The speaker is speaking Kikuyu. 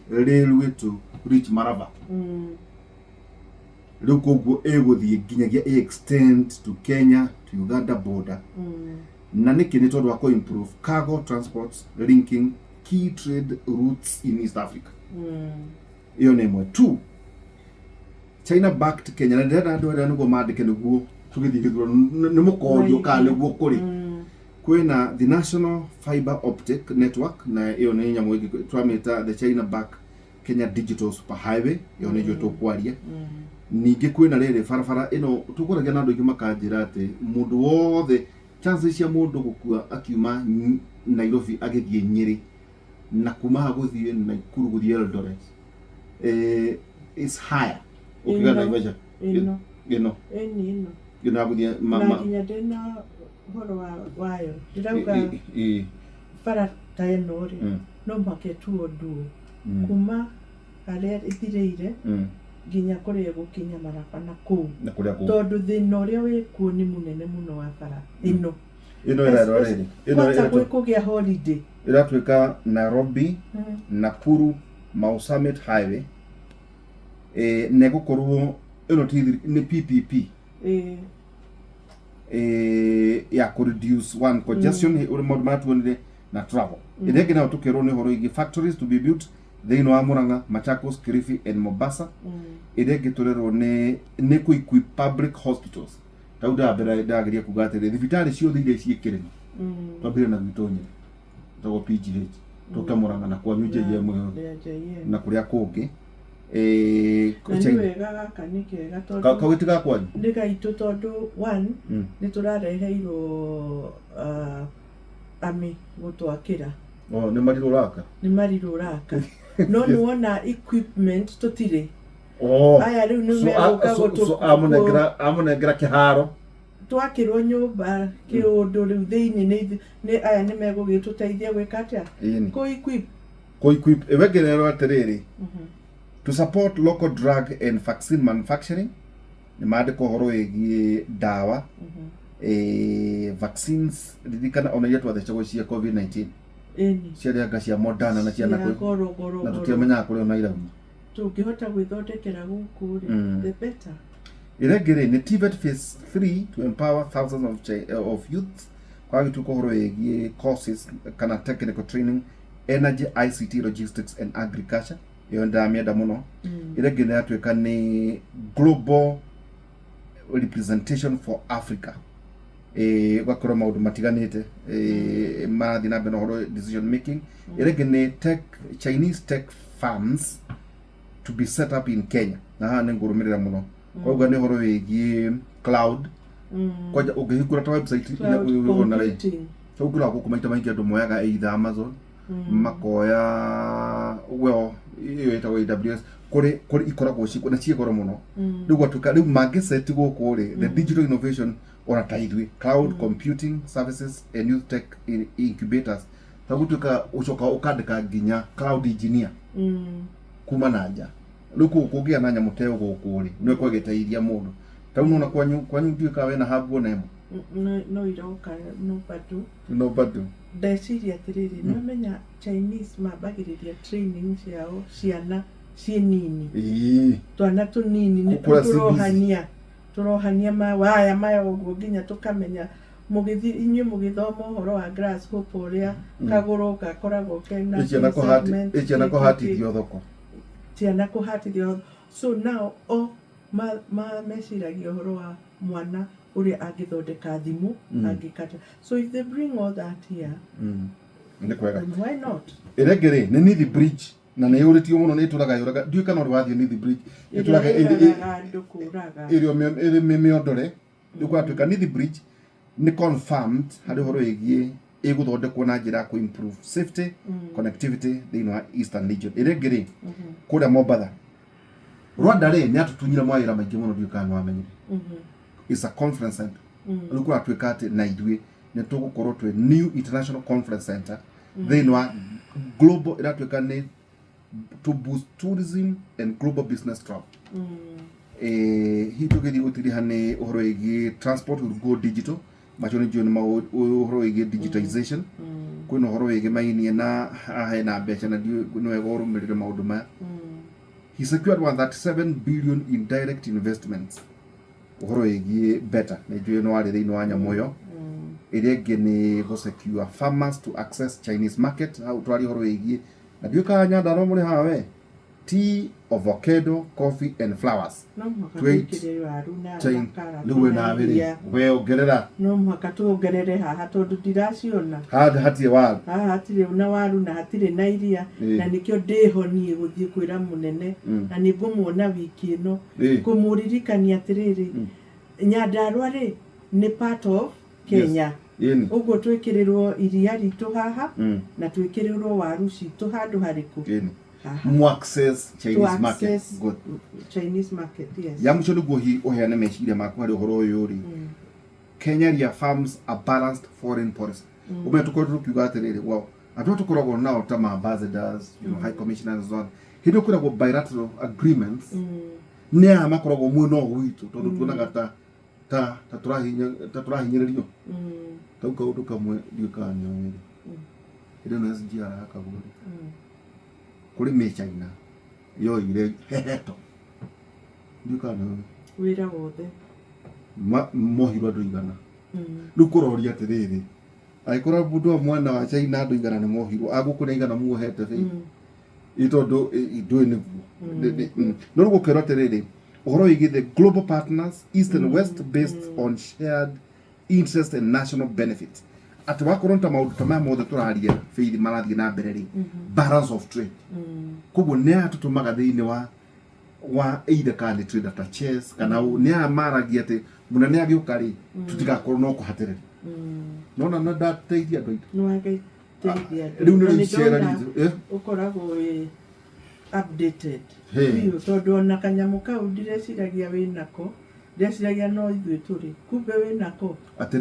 Railway to reach Maraba. Rĩu koguo ĩgũthiĩ nginyagia ĩ extend to Kenya to Uganda border. Na nĩkĩ? Nĩ tondũ wa kũ improve cargo transport, linking key trade routes in East Africa. Ĩyo nĩ ĩmwe. Two, China backed Kenya, na ndĩrenda andũ arĩa nĩguo mandĩke nĩguo tũgĩthiĩ gĩthurano nĩ mũkorio kana nĩguo kũrĩ. Kwĩna the National Fiber Optic Network, na ĩyo nĩ nyamũ ĩngĩ twamĩta the China back Kenya Digital Super Highway. Ĩyo nĩ njũĩ tũkwaria. Ningĩ kwĩna rĩrĩ barabara ĩno tũkwaragia na andũ aingĩ makanjĩra atĩ mũndũ wothe, chances cia mũndũ gũkua akiuma Nairobi agĩthiĩ Nyĩrĩ na kuma haha gũthiĩ Nakuru gũthiĩ Eldoret is higher ũkĩga Ĩno. Naivasha. Ĩno. Ĩno. Ĩni ĩno. Ĩno ya gũthiĩ Na nginya ndĩna ũhoro wayo ndĩrauga bara ta ĩno rĩ, no mũhaka ĩtuo nduo kuma harĩa ĩthirĩire nginya kũrĩa ĩgũkinya Maraba na kũu. Na kũrĩa kũu. Tondũ thĩna ũrĩa wĩkuo nĩ mũnene mũno wa bara ĩno. Ĩno ĩrerwo rĩrĩ, ĩno Kwanza kũgĩa holiday. Ĩratuĩka Nairobi Nakuru Mau Summit Highway, na ĩgũkorwo ĩno ti nĩ PPP ya kũ reduce one congestion, ũrĩa maũndũ marĩa tuonire na travel. Ĩrĩa ĩngĩ nayo tũkerwo nĩ ũhoro wĩgiĩ factories to be built thĩinĩ wa Murang'a, Machakos, Kilifi and Mombasa. Ĩrĩa ĩngĩ tũrerwo nĩ kũ equip public hospitals. Tau ndambere ndageria kuga atĩrĩ, thibitarĩ ciothe iria ciĩ kĩrĩma, twambire na gwitũ Nyĩrĩ tagwo PGH, tũke Murang'a na kwanyu JM ĩyo Ya JM. Na kũrĩa kũngĩ. Na nĩ wega, gaka nĩ kega tondũ Kau ga kwanyu. Nĩ gaitũ tondũ one, nĩ tũrareheirwo ami gũtwakĩra. Oh, nĩ marirũ raka. Nĩ marirũ raka, no nĩ wona equipment tũtirĩ. Oh. Aya rĩu nĩ So, megũka so amũnengera kĩharo. Twakĩrwo nyũmba kĩũndũ rĩu thĩinĩ nĩ aya nĩ megũgĩtũteithia gwĩka atĩa? Ĩni. Kũ equip. Kũ equip ĩwengererwo atĩrĩrĩ, to support local drug and vaccine manufacturing. Nĩ mandĩka ũhoro wĩgiĩ ndawa, vaccines. Ririkana ona iria twathecagwo cia COVID-19 ciarĩ anga cia Moderna na cia Cia goro goro na goro. Tũtiamenyaga kũrĩa ona irauma. Tũngĩhota gwĩthondekera gũkũ rĩ, the better. Ĩrĩa ĩngĩ rĩ, nĩ TVET phase 3 to empower thousands of youths. Kwagĩtuĩka ũhoro wĩgiĩ courses kana technical training, energy, ICT, logistics and agriculture. Ĩyo ndĩramĩenda mũno. Ĩrĩa ĩngĩ nĩ yatuĩka nĩ global representation for Africa, ũgakorwo maũndũ matiganĩte marathiĩ na mbere na ũhoro decision making. Ĩrĩa ĩngĩ nĩ tech, Chinese tech firms to be set up in Kenya, na haha nĩ ngũrũmĩrĩra mũno. Koguo nĩ ũhoro wĩgiĩ cloud. Kwanja ũngĩhingũra ta website Cloud ũrona rĩ, computing. Tũngĩrora gũkũ maita maingĩ andũ moyaga either Amazon, makoya, well, ĩyo ĩtagwo AWS, kũrĩ ikoragwo ci na ciĩ goro mũno. Rĩu gwatuĩka rĩu mangĩceti gũkũ rĩ, the digital innovation, ona ta ithuĩ cloud computing services and youth tech incubators, ta gũtuĩka ũcoka ũkandĩka nginya cloud engineer kuma na nja. Rĩu kũngĩa na nyamũ ta ĩyo gũkũ rĩ, no ĩkorwo ĩgĩteithia mũndũ. Ta rĩu nona kwanyu ndiũĩ kana wĩna hub ona ĩmwe. No iroka, no bado. No bado. Ndeciria atĩrĩrĩ, nĩwamenya Chinese mambagĩrĩria training ciao ciana ciĩ nini. Twana tũnini nĩ Kũrĩa CBC. Tũrohania mawaya maya ũguo nginya tũkamenya mũgĩthi inyuĩ mũgĩthoma ũhoro wa grasshopper, ũrĩa kagũrũ gakoragwo kena Ĩciana kũhati segment, ĩciana kĩ, kĩ, kĩ. kũhatithio thoko. Ciana kũhatithio. So now o ma meciragia ũhoro wa mwana ũrĩa angĩthondeka thimũ, angĩkata. So if they bring all that here, Nĩ kwega. then why not? Ĩrĩa ĩngĩ rĩ, nĩ Nithi Bridge, na nĩ yũrĩtio mũno, nĩ ĩtũraga yũraga. Ndiũĩ kana ũrĩ wathiĩ Nithi Bridge. Ĩrĩa Ĩtũraga yũragaga andũ kũraga. Ĩrĩ mĩondore. Rĩu gwatuĩka Nithi Bridge nĩ confirmed harĩ ũhoro wĩgiĩ ĩgũthondekwo na njĩra ya kũ improve safety, connectivity thĩinĩ wa Eastern Region. Ĩrĩa ĩngĩ rĩ, kũrĩa Mombatha, Rwanda rĩ, nĩ atũtunyire mawĩra maingĩ mũno. Ndiũĩ kana nĩ wamenyire it's a conference center. Rĩu kũratuĩka atĩ na ithuĩ nĩ tũgũkorwo twĩ new international conference center thĩinĩ wa global. Ĩratuĩka nĩ to boost tourism and global business travel. Hihi tũgĩthiĩ gũtiriha nĩ ũhoro wĩgiĩ transport will go digital. Macio nĩ njũĩ nĩ ũhoro wĩgiĩ digitization. Kwĩna ũhoro wĩgĩmainie na haha hena mbeca, na ndiũĩ nĩ wega ũrũmĩrĩre maũndũ maya. He secured 137 billion in direct investments. Ũhoro wĩgiĩ beta, nĩ njũĩ nĩ warĩ thĩinĩ wa nyamũ ĩyo. Ĩrĩa ĩngĩ nĩ gũ secure farmers to access Chinese market. Hau twaria ũhoro wĩgiĩ, na ndiũĩ kana Nyandarua mũrĩ haha we, tea, avocado, coffee and flowers. No mũhaka twĩkĩre waru na karati rĩu we na nawe rĩ, iria. We ongerera. No mũhaka tuongerere haha tondũ ndiraciona. Haha hatirĩ waru. Haha hatirĩ na waru na hatirĩ na iria. Na nĩkĩo ndĩho niĩ gũthiĩ kwĩra mũnene, na nĩ ngũmuona wiki ĩno, kũmũririkania atĩrĩrĩ, Nyandarua rĩ, nĩ part of Kenya. Ũguo twĩkĩrĩrwo iria ritũ haha, na twĩkĩrĩrwo waru citũ handũ harĩkũ? Haha. Mu access To Chinese market. Access Good. Chinese market, yes. Ya mũico, nĩguo hihi ũheane meciria maku harĩ ũhoro ũyũ rĩ, Kenya reaffirms a balanced foreign policy. Ũmenye tũkoretwo tũkiuga atĩrĩrĩ, well, andũ aya tũkoragwo nao ta ma ambassadors, high commissioners and so on, hĩndĩ ĩyo kwĩragwo bilateral agreements, nĩ aya makoragwo mwena ũyũ witũ, tondũ tuonaga ta tũrahinyĩrĩrio. Kau kaũndũ kamwe ndiũĩ kana nĩ ũĩ rĩ, hĩndĩ ĩno SGR yakagwo rĩ, kũrĩ mĩchaina yoire heheto, ndiũĩ kana nĩ ũĩ. Wĩra wothe. Mohirwo andũ 100. Rĩu kũroria atĩrĩrĩ, angĩkorwo mũndũ wa mwena wa China andũ 100 nĩ mohirwo, agũkũ nĩ 100 muohete bĩ? Ĩ tondũ ndũĩ nĩguo. No rĩu gũkerwo atĩrĩrĩ, ũhoro wĩgiĩ the global partners, East and West, based on shared interest and national benefit, atĩ wakorwo nĩ ta maũndũ ta maya mothe tũraria, Faith, marathiĩ na mbere rĩ, balance of trade. Koguo nĩ aya tũtũmaga thĩinĩ wa either kana nĩ trade attaches kana nĩ aya maragia atĩ mũnene agĩũka rĩ, tũtigakorwo no kũhatĩrĩria. Nona na ndateithia andũ aitũ. Nĩ wagĩteithia andũ. Rĩu Na nĩ nĩ icera ndona ritũ, eh? ũkoragwo wĩ updated Hey. biũ, tondũ ona kanyamũ kau ndireciragia wĩ nako, ndeciragia no ithuĩ tũrĩ, kumbe wĩ nako. Atĩrĩ.